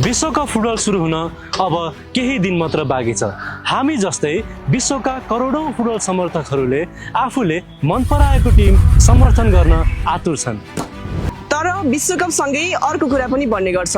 विश्वकप फुटबल सुरु हुन अब केही दिन मात्र बाँकी छ। हामी जस्तै विश्वका करोडौं फुटबल समर्थकहरूले आफूले मन पराएको टिम समर्थन गर्न आतुर छन्। तर विश्वकप सँगै अर्को कुरा पनि बन्ने गर्छ,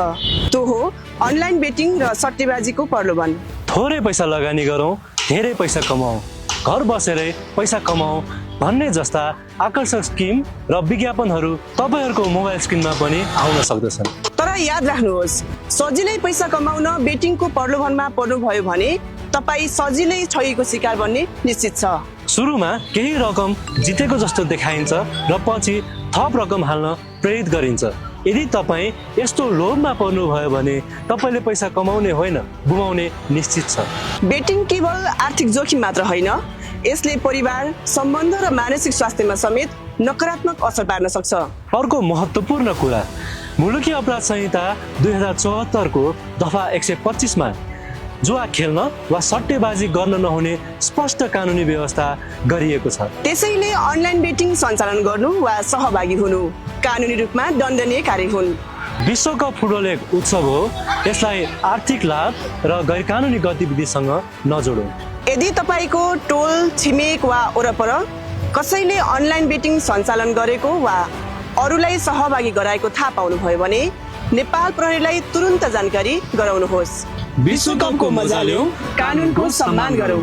त्यो हो अनलाइन बेटिङ र सट्टेबाजीको प्रलोभन। थोरै पैसा लगानी गरौँ, धेरै पैसा कमाऊ, घर बसेरै पैसा कमाऊ भन्ने जस्ता आकर्षक स्किम र विज्ञापनहरू तपाईहरूको मोबाइल स्क्रिनमा पनि आउन सक्दछन्। तर याद राख्नुहोस्, सजिलै पैसा कमाउन बेटिङको प्रलोभनमा पर्नुभयो भने तपाईँ सजिलै ठगीको शिकार बन्ने निश्चित छ। सुरुमा केही रकम जितेको जस्तो देखाइन्छ र पछि थप रकम हाल्न प्रेरित गरिन्छ। यदि तपाईँ यस्तो लोभमा पर्नुभयो भने तपाईँले पैसा कमाउने होइन, गुमाउने निश्चित छ। बेटिङ केवल आर्थिक जोखिम मात्र होइन, यसले परिवार, सम्बन्ध र मानसिक स्वास्थ्यमा समेत नकारात्मक असर पार्न सक्छ। अर्को महत्त्वपूर्ण कुरा, मुलुकी अपराध संहिता 2074 को दफा 125 मा जुवा खेल्न वा सट्टेबाजी गर्न नहुने स्पष्ट कानुनी व्यवस्था गरिएको छ। त्यसैले अनलाइन बेटिङ सञ्चालन गर्नु वा सहभागी हुनु कानुनी रूपमा दण्डनीय कार्य हुन्। विश्वकप फुटबल एक उत्सव हो, यसलाई आर्थिक लाभ र गैर कानुनी गतिविधिसँग नजोडौँ। यदि तपाईँको टोल, छिमेक वा वरपर कसैले अनलाइन बेटिङ सञ्चालन गरेको वा अरूलाई सहभागी गराएको थाहा पाउनुभयो भने नेपाल प्रहरीलाई तुरुन्त जानकारी गराउनुहोस्। विश्वकपको मजा लियौँ, कानुनको सम्मान गरौँ।